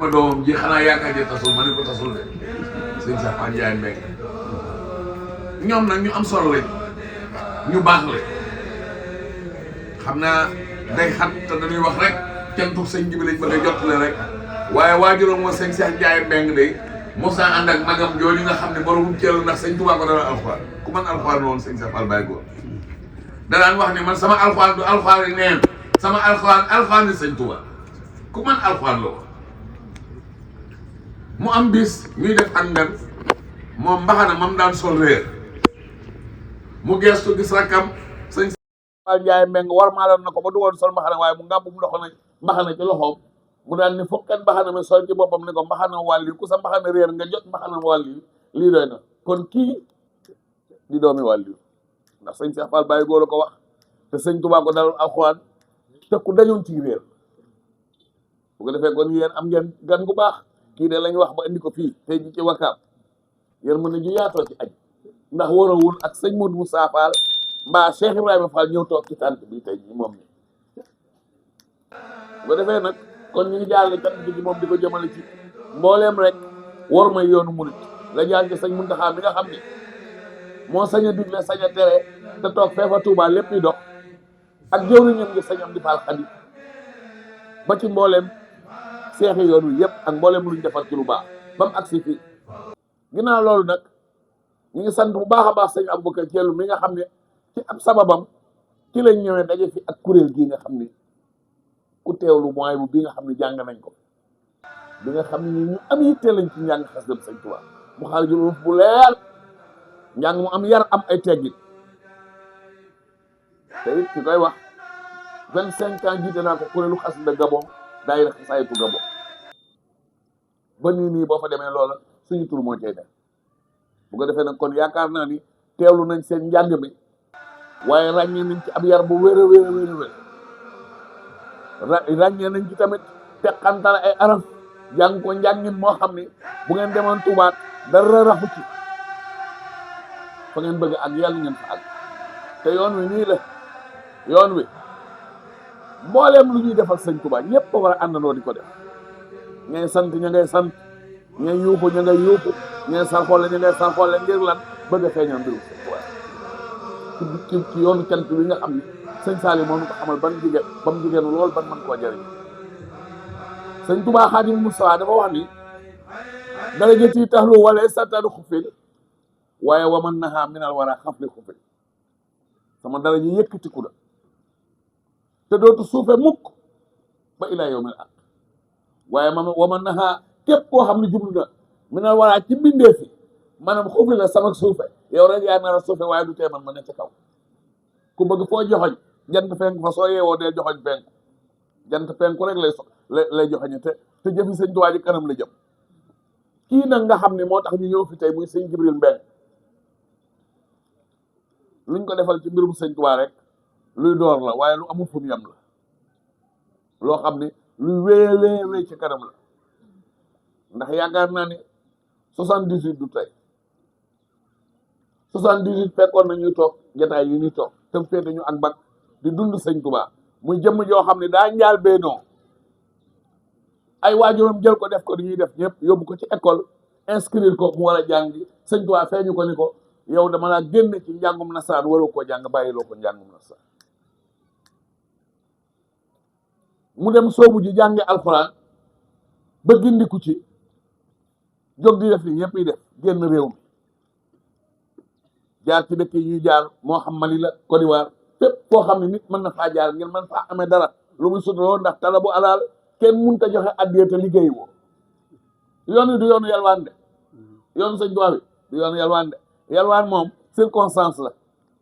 ma doomam ji xanaa yaakaar ji tasul ma ne ko tasul de sëñ Cheikh Fall Ndiaye Mbengue ñoom nag ñu am solo lañ ñu baax la xam naa day xat te dañuy wax rek cantu sëñ ji bi lañ bëgg a jottale rek waaye waajuram moo sëñ Cheikh Ndiaye Mbengue de mos naa ànd ak magam jooju nga xam ne boromum ceelu ndax sëñ Tuubaa ko dara alxuraan ku man alxuraan woon sëñ Cheikh Fall Baye Góor danaan wax ne man sama alxuraan du alxuraan yi neen sama alxuraan yi sëñ Tuubaa ku man alxuraan la woon mu am bis ñuy def ak ngan moom mbaxana mam daan sol réer mu geestu gis rakkam sëñ Fall Ndiaye Mbengue war maaloon na ko ba du woon sol mbaxana waaye mu ngàmb mu ndox na mbaxana ci loxoom mu daan ni fokkat mbaxana mi sol ci boppam ne ko mbaxana wàll yi ku sa mbaxana réer nga jot mbaxana wàll yi lii doy na kon kii di doomi wàll yi ndax sëñ Cheikh Fall Baye Góor la ko wax te sëñ Tuubaa ko daloon alxuraan te ku dañoon ci réer bu ko defee kon yéen am ngeen gan gu baax kii de lañ wax ba indi ko fii tey ji ci Wakaam yéen mën na ju yaatoo ci aj ndax warawul ak sëñ Modou Moussa Fall mbaa Cheikh Ibrahima Fall ñëw toog ci tànt bi tey ji moom ni bu ko defee nag kon ñu ngi jaarale cant bi moom di ko jëmale ci mbooleem rek war may yoonu murit la jaar ci sëñ Muntaxa mi nga xam ne moo sañ a digle sañ a tere te toog feefa Tuubaa lépp yi dox ak jëwriñam ngi sëñ Amdi Fall Xadi ba ci mbooleem seexi yoon wi yëpp ak mbooleem luñ defar ci lu baax ba mu agsi fii ginnaaw loolu nag ñu ngi sant bu baax a baax sëñ Aboubacar Thielou mi nga xam ne ci ab sababam ci lañ ñëwee daje fi ak kuréel gii nga xam ni ku teewlu mooy bu bi nga xam ne jàng nañ ko bi nga xam ne ñu am yitte lañ ci njàng xas dem sëñ Tuubaa mu xaarijul bu leer njàng mu am yar am ay teggin te it ki koy wax 25 ans jiite naa ko kuréelu xasida Gabon daayira xasaayitu Gabon ba nii boo fa demee loola suñu tur moo cay def bu ko defee nag kon yaakaar naa ni teewlu nañ seen njàng mi waaye ràññee nañ ci ab yar bu wér a wér a wér a wér ràññee nañ ci tamit teqantal ay araf jàng ko njàngin moo xam ni bu ngeen demoon Tuubaa dara raxu ci fa ngeen bëgg ak yàlla ngeen fa ak te yoon wi nii la yoon wi mbooleem lu ñuy defal sëñ Tuubaa ñëpp a war a àndandoo di ko def ñay sant ña ngay sant ñay yuuxu ña ngay yuuxu ñay sarxoole ña ngay sarxoole ngir lan bëgg a feeñal mbirum sëñ Tuubaa ci yoonu cant wi nga xam ni sëñ Saliou moom ko xamal ban jigéen ba mu jigéenu lool ban mën koo jëriñ sëñ Tuubaa Xaadimu Mustafaa dafa wax ni darajati taxlu wala satadu xufil waaye waman naha minal wara xafli xufil sama daraja yëkkatiku la te dootu suufe mukk ba ilaa yawmil aaxir waaye man waman naha képp koo xam ne jublu na minal wara ci mbindee fi maanaam xufil la sama suufe yow rek yaa nar a suufe waaye du tee man ma ne ca kaw ku bëgg foo joxoñ jant penku fa soo yeewoo dee joxoñ penku jant penku rek lay joxoñe te jëfi sëñ Tuubaa ji kanam la jëm kii nag nga xam ne moo tax ñu ñëw fi tey muy sëñ Jibril Mbengue luñ ko defal ci mbirum sëñ Tuubaa rek luy door la waaye lu amul fu mu yem la loo xam ne luy wéy ci kanam la ndax yaakaar naa ni 78 du tey 78 fekkoon na ñuy toog jotaay yi ñuy toog te féete ñu ak bag di dund sëñ Tuubaa muy jëmm joo xam ne daa njaal beenoo ay waajuram jël ko def ko di ñuy def ñëpp yóbbu ko ci école inscrire ko mu war a jàngi sëñ Tuubaa feeñu ko ni ko yow dama laa génn ci njàngum nasaraan waroo koo jàng bàyyiloo ko njàngum nasaraan mu dem soobu ji jànge alxuraan ba gindiku ci jóg di def li ñëpp yi def génn réew mi jaar ci dëkk yi ñuy jaar moo xam Mali la Côte d'Ivoire fépp foo xam ne nit mën na faa jaar ngir mën faa amee dara lu muy suturoo ndax talabu alaal kenn mënut a joxe addiya te liggéey woo yoon wi du yoonu yalwaan de yoonu sëñ Tuubaa bi du yoonu yalwaan de yalwaan moom circonstance la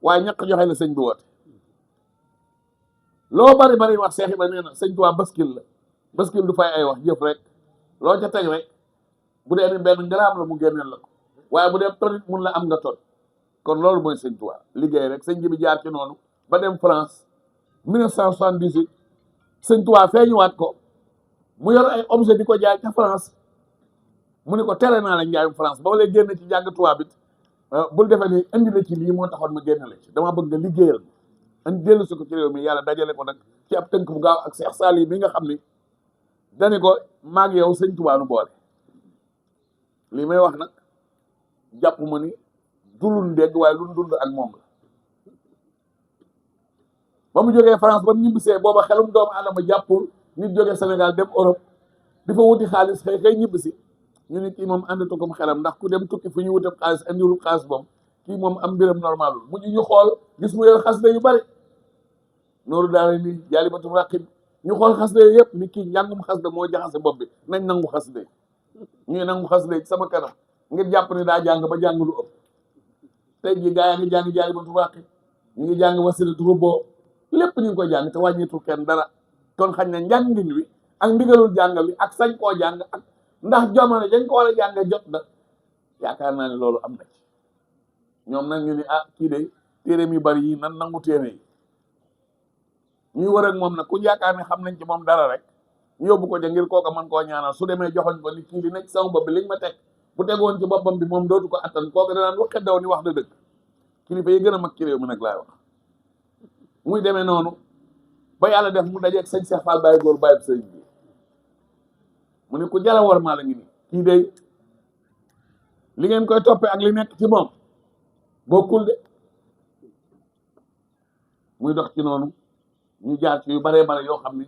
waaye ñaq joxe la sëñ bi woote loo bari bari wax Seex Ibra nee na sëñ Tuubaa baskil la baskil du fay ay wax jëf rek loo ca teg rek bu dee ni benn ngaraam la mu génneel la ko waaye bu dee tonit mun la am nga ton kon loolu mooy sëñ Tuubaa liggéey rek sëñ bi jaar ci noonu ba dem France 1978 sëñ Tuubaa feeñuwaat ko mu yor ay objet di ko jaay ca France mu ne ko tere naa la njaayum France ba ma lay génn ci jàng tubaab it bul defee ni indi la ci lii moo taxoon ma génn la ci dama bëgg nga liggéeyal ma indi dellu si ko ci réew mi yàlla dajale ko nag ci ab tënk bu gaaw ak Cheikh Saliou mi nga xam ni dani ko maag yow sëñ Tuubaa nu boole li may wax nag jàpp ma ni dulun dégg waaye lu dund ak moom la ba mu jógee France ba mu ñibbisee booba xelum doomu aadama jàppul nit jógee Sénégal dem Europe di fa wuti xaalis xëy ñibbisi ñu ne kii moom àndatu ko xelam ndax ku dem tukki fu ñu wute xaalis andiwul xaalis moom kii moom am mbiram normalul mujj ñu xool gis mu yor xasida yu bari nooru daara ni jaalibatu raqib ñu xool xasida yooyu yëpp ni kii njàngum xasida moo jaxase bopp bi nañ nangu xasida yi ñuy nangu xasida yi sama kanam ngir jàpp ni daa jàng ba jàng lu ëpp tey jii gaa yaa ngi jàng jaalibatu raqib ñu ngi jàng wasilatu rubboo lépp ñu ngi koy jàng te wàññitul kenn dara kon xañ na njàngin wi ak ndigalul jàng bi ak sañ koo jàng ak ndax jamono dañ ko war a jàng jot na yaakaar naa ne loolu am na ci ñoom nag ñu ni kii de téere mi bari yi nan nangu téere yi ñuy war ak moom nag ku yaakaar ne xam nañ ci moom dara rek ñu yóbbu ko ja ngir kooka mën koo ñaanal su demee joxoñ ko ni kii li nekk sama bopp bi liñ ma teg bu tegoon ci boppam bi moom dootu ko attan kooka danaan waxee daw ni wax da dëgg kilifa yi gën a mag ci réew mi nag laay wax muy demee noonu ba yàlla def mu dajeeg sëñ Cheikh Fall Baye Góor Baye sëñ bi mu ne ku jala war maa la ngi nii kii day li ngeen koy toppee ak li nekk ci moom bokkul de muy dox ci noonu ñu jaar ci yu baree bare yoo xam ni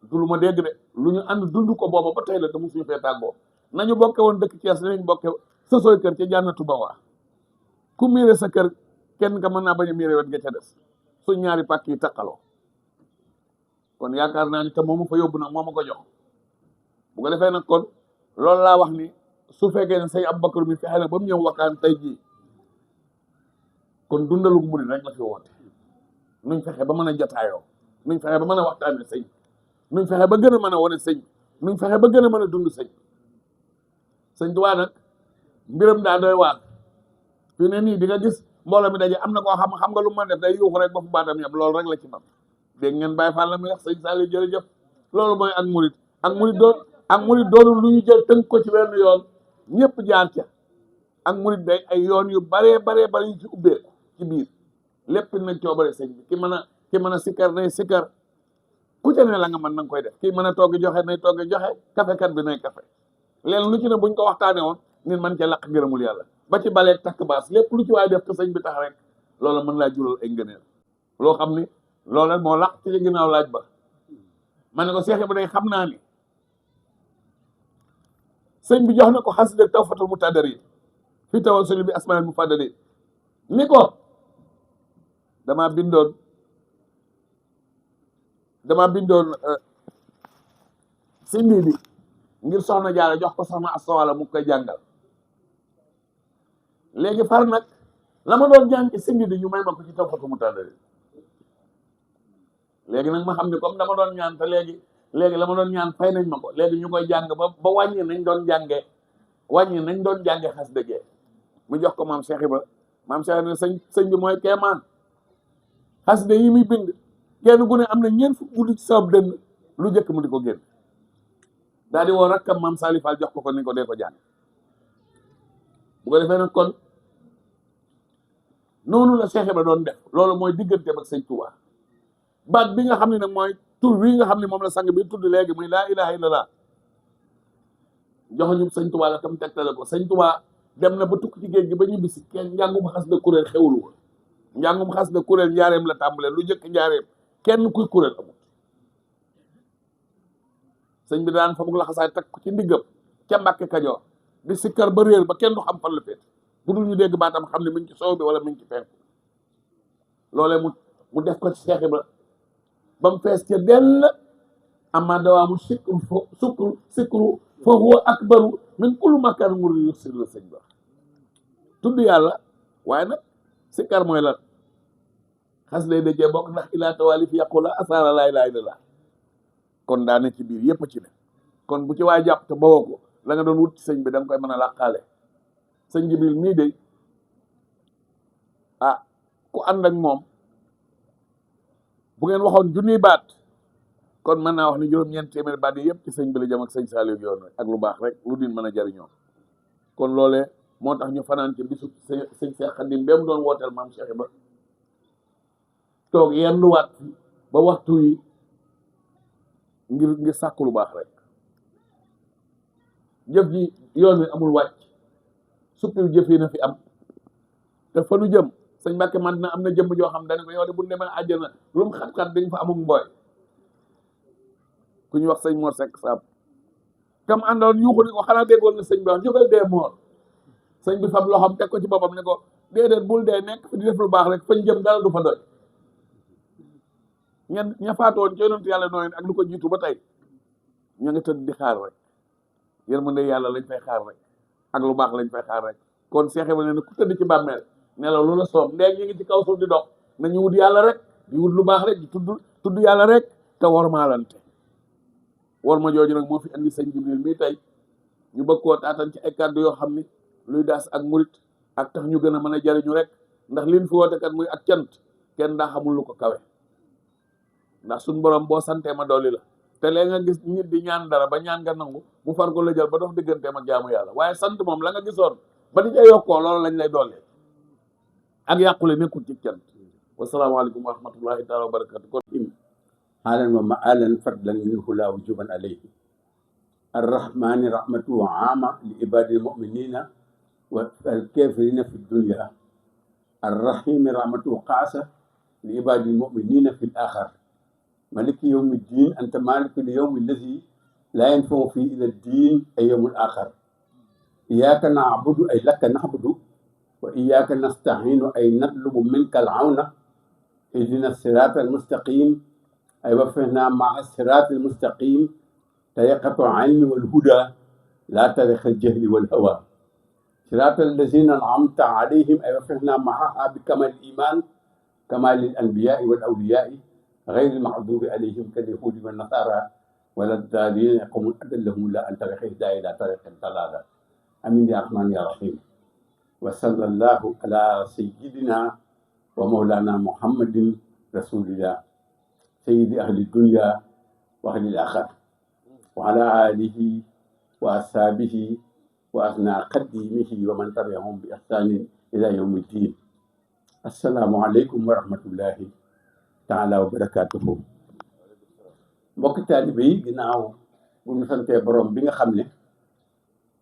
du lu ma dégg de lu ñu ànd dund ko booba ba tey la te mu suñu fee tàggoo nañu bokke woon dëkk Thiès nañ bokke sosooy kër ca jànnatu ba waa ku miire sa kër kenn ka mën naa bañ a miire wet nga ca des su ñaari pàkk yi taqaloo kon yaakaar naa ni te moomu fa yóbbu nag moo ma ko jox bu ko defee nag kon loolu laa wax ni su fekkee ne say Abubakar mi fexe na ba mu ñëw wakkaan tey jii kon dundalu murid rek la fi woote nuñ fexe ba mën a jotaayoo nuñ fexe ba mën a waxtaane sëñ nuñ fexe ba gën a mën a wane sëñ nuñ fexe ba gën a mën a dund sëñ Tuubaa nag mbiram daa doy waar fi ne nii di nga gis mbooloo mi daje am na koo xam nga lu ma def day yuuxu rek ba fu baatam yam loolu rek la ci man dégg ngeen Baye Fall la muy wax sëñ Saliou jërëjëf loolu mooy ak murid doonul lu ñu jël tënk ko ci benn yoon ñëpp jaar ca ak murid day ay yoon yu baree yu ci ubbeeku ci biir lépp nag coobare sëñ bi ki mën a sikkar nay sikkar ku ca ne la nga mën na nga koy def kii mën a togg joxe nay togg joxe kafekat bi nay kafe leen lu ci ne buñ ko waxtaane woon nit man ca laq ngërëmul yàlla ba ci baleeg takk baas lépp lu ci waay def te sëñ bi tax rek loola mën laa jural ay ngëneel loo xam ni loola moo laq ci ginnaaw laaj ba ma ne ko Seex bi day xam naa ni sëñ bi jox na ko xasida Tawfatul Mutadarrin fi tawassul bi asmaa'il mufaddalin ni ko dama bindoon sindi bi ngir soxna Jaara jox ko soxna Asta Walo mu koy jàngal léegi far nag la ma doon jàng ci sindi bi ñu may ma ko ci Tawfatul Mutadarrin léegi nag ma xam ne comme dama doon ñaan te léegi la ma doon ñaan fay nañ ma ko léegi ñu koy jàng ba wàññi nañ doon jànge xas dëggee mu jox ko maam Cheikh Ibra maam Cheikh ne sëñ bi mooy keemaan xas de yi muy bind kenn gu ne am na ñeent fukk guddi ci sabab dënn lu jëkk mu di ko génn daal di woo rakkam maam Salif Fall jox ko ni ko dee ko jàng bu ko defee nag kon noonu la Cheikh Ibra doon def loolu mooy diggante ak sëñ Touba baat bi nga xam ne nag mooy tur wi nga xam ne moom la sang bi tudd léegi muy laa ilaha illallah joxuñu sëñ Touba la tam tegtale ko sëñ Touba dem na ba tukki ci géej gi ba ñibbisi kenn njàngum xas da kuréel xewlu woon njàngum xas da kuréel njaareem la tàmbalee lu jëkk njaareem kenn kuy kuréel amul sëñ bi daan fa mu la xasaay teg ko ci ndiggam ca Mbàkke Kajoor di sikkar ba réer ba kenn du xam fan la féet bu dul ñu dégg baatam xam ne mi ngi ci soow bi wala mi ngi ci penku loolee mu def ko ci Seex Ibra ba mu fees ca dell amma dawaamu sikru fa huwa akbaru min kulli makkaan murid yursir la sëñ ba tudd yàlla waaye nag sikkar mooy lan xas lay dëjee bokk ndax ilaa tawaalif yàqula asaara laa ilaaha illallaah kon daa ne ci biir yépp ci ne kon bu ci waay jàpp te bawoo ko la nga doon wut ci sëñ bi da nga koy mën a làqaale sëñ Jibril mii de ku ànd ak moom bu ngeen waxoon junniy baat kon mën naa wax ni juróom-ñeent téeméer baat yi yëpp ci sëñ bi la jëm ak sëñ Saliou yoon ak lu baax rek lu din mën a jariñoo kon loolee moo tax ñu fanaan ci bisu sëñ Cheikh Khadim ba mu doon wooteel maam Cheikh Ibra toog yenduwaat ba waxtu yi ngir sàkku lu baax rek. jëf ji yoon wi amul wàcc suppil jëf yi na fi am te fa nu jëm sëñ Mbàkke man na am na jëmm joo xam dañ ko yow de bu ñu demee àjjana lu mu xat-xat dañ fa amul mbooy ku ñu wax sëñ Mor Seck Saab kam àndoon yuuxu ni ko xanaa déggoon na sëñ bi wax jógal dee Mor sëñ bi fab loxoom teg ko ci boppam ne ko déedéet bul dee nekk fi di def lu baax rek fañ jëm dara du fa doy ña faatoon ci yonent yàlla nooyu ak lu ko jiitu ba tey ña nga tëdd di xaar rek yërmande yàlla lañ fay xaar rek ak lu baax lañ fay xaar rek kon seexe ba ne ku tëdd ci bàmmeel nelaw lu la soob ndee ñu ngi ci kaw suuf di dox nañu wut yàlla rek di wut lu baax rek di tudd yàlla rek te wormaalante worma jooju nag moo fi andi sëñ Jibril mii tey ñu bëgg koo taatan ci ay kàddu yoo xam ni luy daas ak murit ak tax ñu gën a mën a jariñu rek ndax liñ fi woote kat muy ak cant kenn daa xamul lu ko kawe ndax suñ borom boo santee ma dolli la te léegi nga gis nit di ñaan dara ba ñaan nga nangu mu far ko la jël ba dox digganteem ak jaamu yàlla waaye sant moom la nga gisoon ba di ca yokkoo loolu lañ lay dollee ak yàqule nekkul ci cant wasalaamaaleykum wa rahmatullahi taala wa barakatu kon حالا ومآلا فضلا منه لا وجوبا عليه الرحمن رحمته عامة لعباد المؤمنين والكافرين في الدنيا الرحيم رحمته خاصة لعباد المؤمنين في الآخر ملك يوم الدين أنت مالك اليوم الذي لا ينفع فيه إلى الدين أي يوم الآخر إياك نعبد أي لك نعبد وإياك نستعين أي نطلب منك العون اهدنا الصراط المستقيم أي وفقنا مع الصراط المستقيم طريقة العلم والهدى لا طريق الجهل والهوى صراط الذين أنعمت عليهم أي وفقنا معها بكمال الإيمان كمال الأنبياء والأولياء غير المغضوب عليهم كاليهود والنصارى ولا الضالين يقوم أدلهم لا أن طريق الهداية إلى طريق الضلالة آمين يا رحمن يا رحيم وصلى الله على سيدنا ومولانا محمد رسول الله سيد أهل الدنيا وأهل الآخرة وعلى آله وأصحابه وأثنى قديمه ومن تبعهم بإحسان إلى يوم الدين السلام عليكم ورحمة الله تعالى وبركاته mbokk taalibe yi ginnaaw bu ñu santee borom bi nga xam ne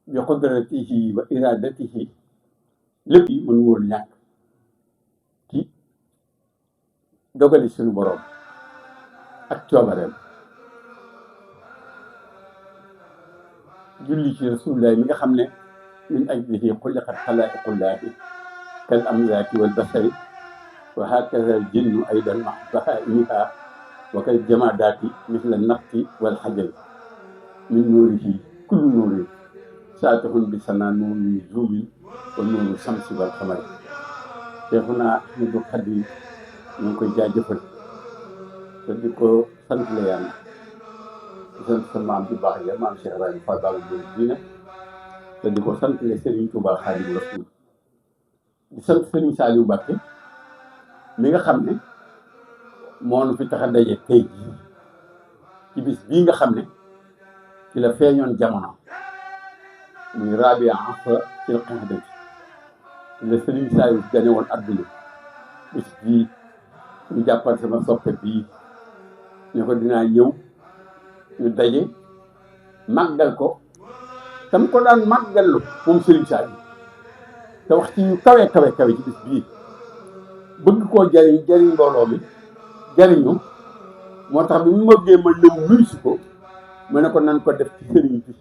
bi qudratihi wa iradatihi lépp yi mën woon ñàkk ci dogali suñu borom ak coobareem julli ci rasulullah mi nga xam ne min ajlihi xuliqat xalaa'iqullaahi kal amlaaki wal basari wa hakaza al jinnu aydan ma bahaimiha wa kal jamaadaati misla nafti wal xajal min nuurihi kullu nuurin saatihun bi sana nuuru nujuumin wa nuuru samsi wal xamari Seexuna Ahmadu Xaadim ñu ngi koy jaajëfal te di ko sant la yàlla di sant sa maam bi baax ja maam Cheikh Ibrahima Fall Baabul Muridiina te di ko sant le Serigne Touba Xaadimu Rasuul di sant Serigne Saliou Mbacké mi nga xam ne moo nu fi tax a daje tey jii ci bis bii nga xam ne ci la feeñoon jamono muy Rabia Asra fil Qa'dati la Serigne Saliou gane woon adduna bis bii ñu jàppal sama soppe bii ne ko dinaa ñëw ñu daje màggal ko tam ko daan màggallu moom Serigne Saliou te wax ci yu kawe ci bis bii bëgg koo jariñ mbooloo mi jariñu moo tax bi mu bëggee ma ñëw nuyu si ko mu ne ko nan ko def ci sëriñ bi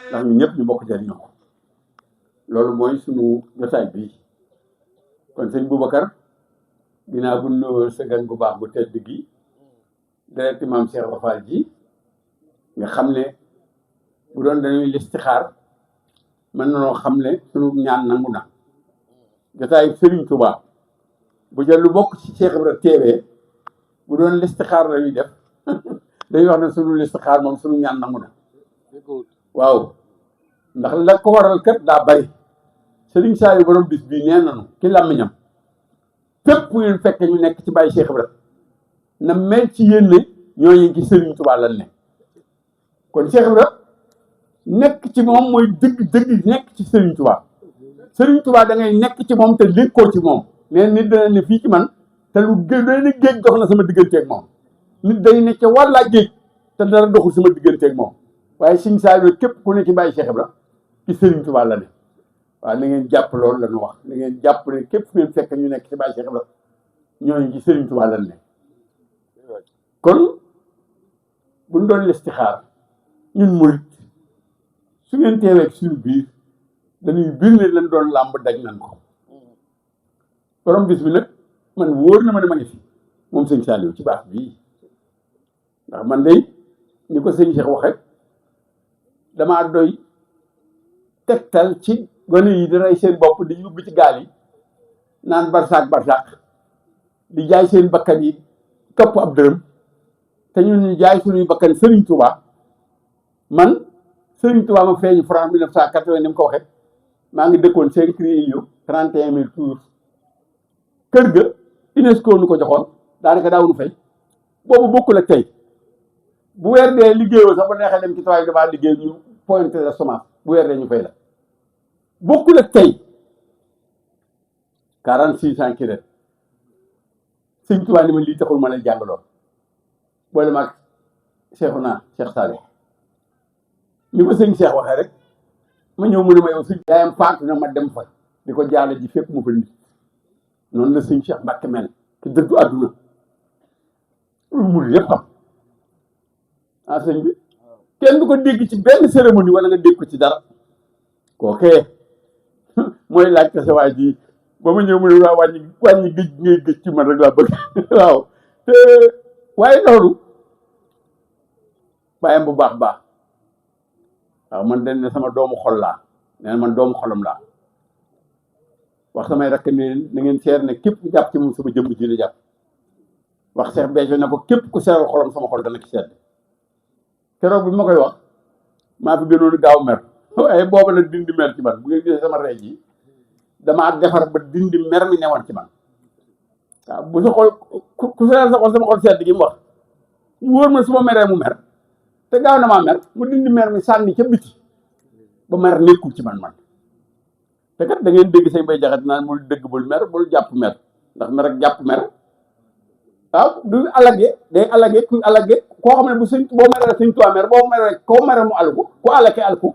ndax ñu ñëpp ñu bokk jariñoo ko loolu mooy sunu jotaay bii kon sëñ Boubacar ginnaaw bu nuyoo sa gan gu baax bu tedd gi direct maam Cheikh Rafal ji nga xam ne bu doon dañuy listixaar mën na noo xam ne sunu ñaan nangu na jotaay Serigne Touba bu jël lu bokk ci Cheikh Ibra TV bu doon listixaar la ñuy def dañuy wax ne sunu listixaar moom sunu ñaan nangu na waaw ndax la ko waral kat daa bari Serigne Saliou borom bis bii nee nañu ci làmmiñam fépp fu ngeen fekk ñu nekk ci bàyyi Cheikh Ibra na mel ci yéen ne ñooñu ci Serigne Touba lan ne kon Cheikh Ibra nekk ci moom mooy dëgg nekk ci Serigne Touba Serigne Touba da ngay nekk ci moom te lékkoo ci moom mais nit dana ne fii ci man te lu day ne géej dox na sama digganteeg moom nit day ne ca wàllaa géej te dara doxul sama digganteeg moom waaye Sëñ Saaliw képp ku ne ci bàyyi Cheikh Ibra ci Sëriñ Tuubaa la ne waaw na ngeen jàpp loolu la ñu wax na ngeen jàpp ne képp fu ngeen fekk ñu nekk ci bàyyi Cheikh Ibra ñooñu ci Sëriñ Tuubaa la ne kon buñ doon listixaar ñun murit su ngeen teewee suñu biir dañuy biir ne lañ doon làmb daj nañ ko borom bis bi nag man wóor na ma ne ma ngi fi moom Sëñ Saaliw ci baax bii ndax man day ni ko sëñ Cheikh waxe damaa doy tegtal ci gone yi di rey seen bopp di yóbbu ci gaal yi naan barsaak di jaay seen bakkan yi këpp ab dërëm te ñun ñu jaay suñuy bakkan Sëriñ Tuubaa man Sëriñ Tuubaa ma feeñu France 1980 ni mu ko waxe maa ngi dëkkoon Saint-Cricq 31 000 tours kër ga UNESCO nu ko joxoon daanaka daawuñu fay boobu bokkul ak tey bu weer dee liggéeyoo sax ba neexee dem ci tool yi damaa liggéey ñu pointé la semence bu weer dee ñu fay la bokkul ak tey 46 ans ki ren Sëñ Tuubaa ni ma lii taxul ma lay jàngaloon boole maag Cheikhouna Cheikh Saliou ni ma sëñ Cheikh waxee rek ma ñëw mu ne ma yow sëñ yaayam faatu na ma dem fa di ko jaale ji fekk mu fa nit noonu la sëñ Cheikh Mbàkke mel ki dëddu àdduna loolu mu yëpp xam ah sëñ bi kenn du ko dégg ci benn cérémonie wala nga dégg ko ci dara kookee mooy laaj ko sa waay ji ba ma ñëw mu ne waa wàññi gëj ngay gëj ci man rek laa bëgg waaw te waaye loolu bàyyam bu baax waaw man dañ ne sama doomu xol laa nee na man doomu xolam laa wax samay rakk ne na ngeen seer ne képp ku jàpp ci moom sama jëmm ji la jàpp wax Cheikh Béthio ne ko képp ku seeral xolam sama xol dana ci sedd keroog bi ma koy wax maa fi gënoon gaaw mer waaye booba la dindi mer ci man bu ngeen gisee sama rey ji damaa defar ba dindi mer mi newoon ci man waaw bu sa xol ku seeral sa xol sama xol sedd gi mu wax wóor ma su ma meree mu mer te gaaw na maa mer mu dindi mer mi sànni ca biti ba mer nekkul ci man te kat da ngeen dégg say bay jaxat naan bul dëgg bul mer bul jàpp mer ndax mer ak jàpp mer waaw du alage day alage ku alage koo xam ne bu sëñ boo meree Sëñ Tuubaa mer boo meree koo mere mu alku ku alake alku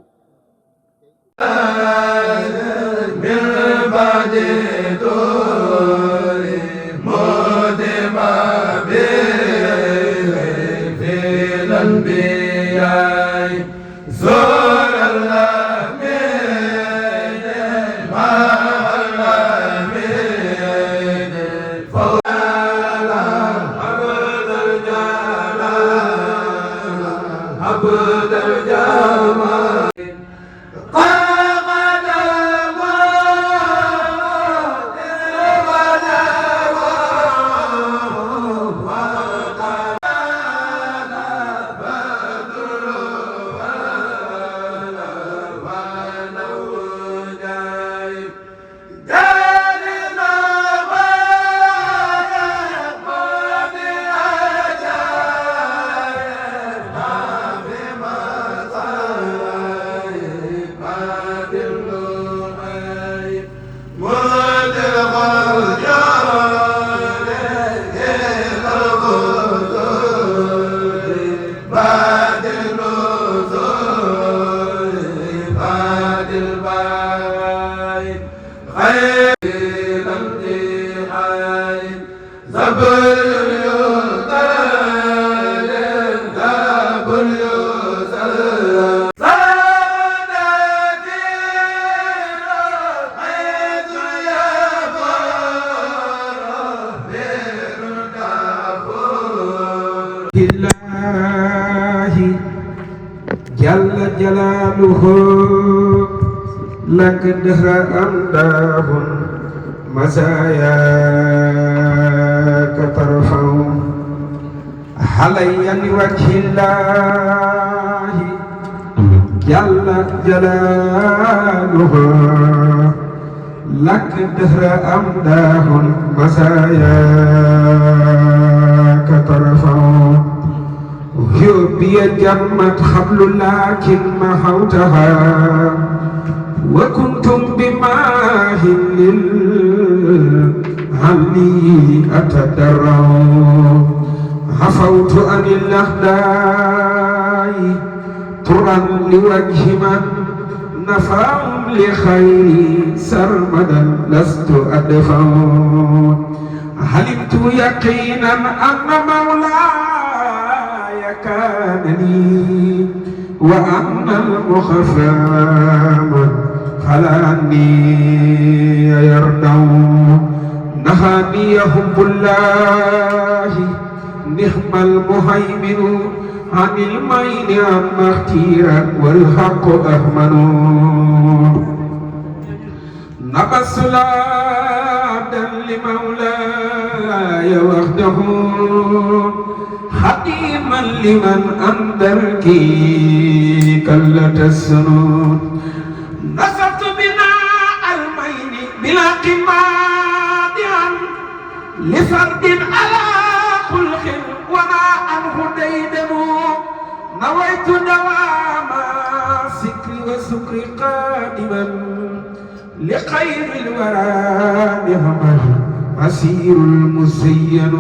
جل جلاله لك دهر أمداه مزاياك ترفع علي لوجه الله جل جلاله لك دهر أمداه مزاياك ترفع حبي جمت حبل لكن محوتها وكنتم بماه للهمي أتدرع عفوت عن الأخدار طرا لوجه من نفعهم لخيري سرمدا لست أدفع علمت يقينا أن مولاي كان لي وأن المخفى من خلاني يردع نهاني حب الله نعم المهيمن عن الميل عما اختيرا والحق أهمن نبس لادا لمولاي وحده حكيما لمن أنذرك كلة السنون نصبت بناء المين بلا قماد لفرد على خلق وما عنه ديدم نويت دوام سكري وسكري قادما لخير الورى نعم مسير المزين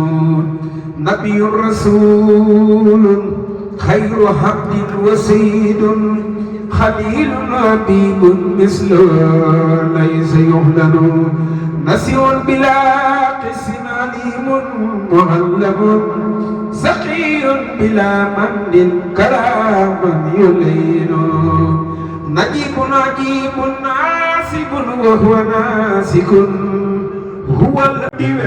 نبي رسول خير عبد وسيد خليل حبيب مثله ليس يهلل نسيء بلا قس عليم معلم سقي بلا من كلام يلين نجيب نجيب ناسب وهو ناسك هو الذي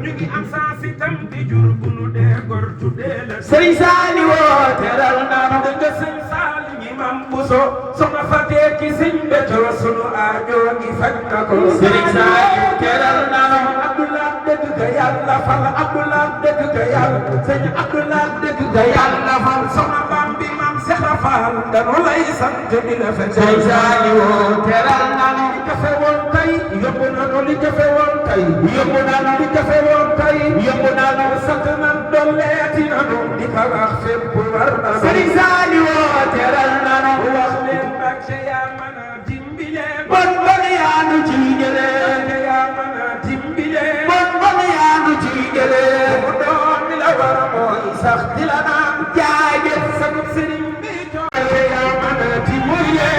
يجي أمساسي تم تجور بنو ده غرتو ده سري سالي وترال نام دنگ سن سالي imam buso soxna Faté ki sëñ Béthio sunu aajo gi faj na ko sëriñ Saliou teral na Abdoulaye dëgg ga yàlla fal Abdoulaye dëgg ga yàlla sëñ Abdoulaye dëgg ga yàlla fal soxna Bambi mam Seex Faal danu lay sant di la fekk sëriñ Saliou teral na li jafe woon tey yóbbu na li jafe woon tey yóbbu na li jafe woon tey yóbbu na sant nan dolleeti nanu di ko wax fépp war na sëriñ Saliou teral na wax leen Mbàkke yaa mën a dimbile bon bon yaa nu ci jële yaa mën a dimbile bon bon yaa nu ci jële mu doon mi la war mooy sax di la naan jaajëf sama sëriñ bi tooye yaa mën a dimbile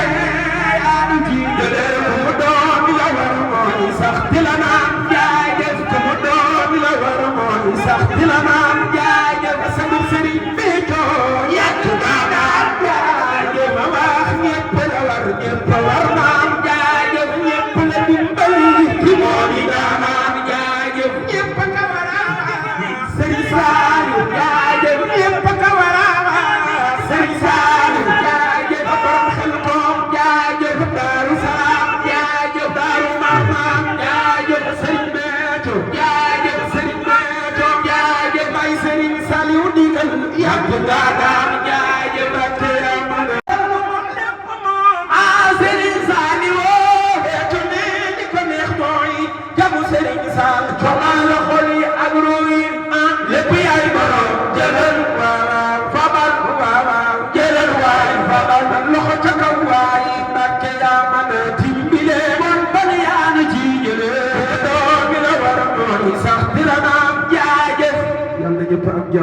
yaa nu ci jële mu doon mi la war mooy sax di la naan jaajëf mu doon mi la war mooy sax di la naan jaajëf sama sëriñ bi tooye yàgg naa naan jaajëf ma wax ñëpp la war ñëpp war naan jaajëf ñëpp la dimbali ci moo di naan jaajëf ñëpp ka war a Sëriñ Saliou jaajëf ñëpp ka war a Sëriñ Saliou jaajëf borom xel koom jaajëf Daaru Salaam jaajëf Daaru Marnaan jaajëf Sëriñ Béthio jaajëf Sëriñ Béthio jaajëf ay Sëriñ Saliou digal yàgg nga daan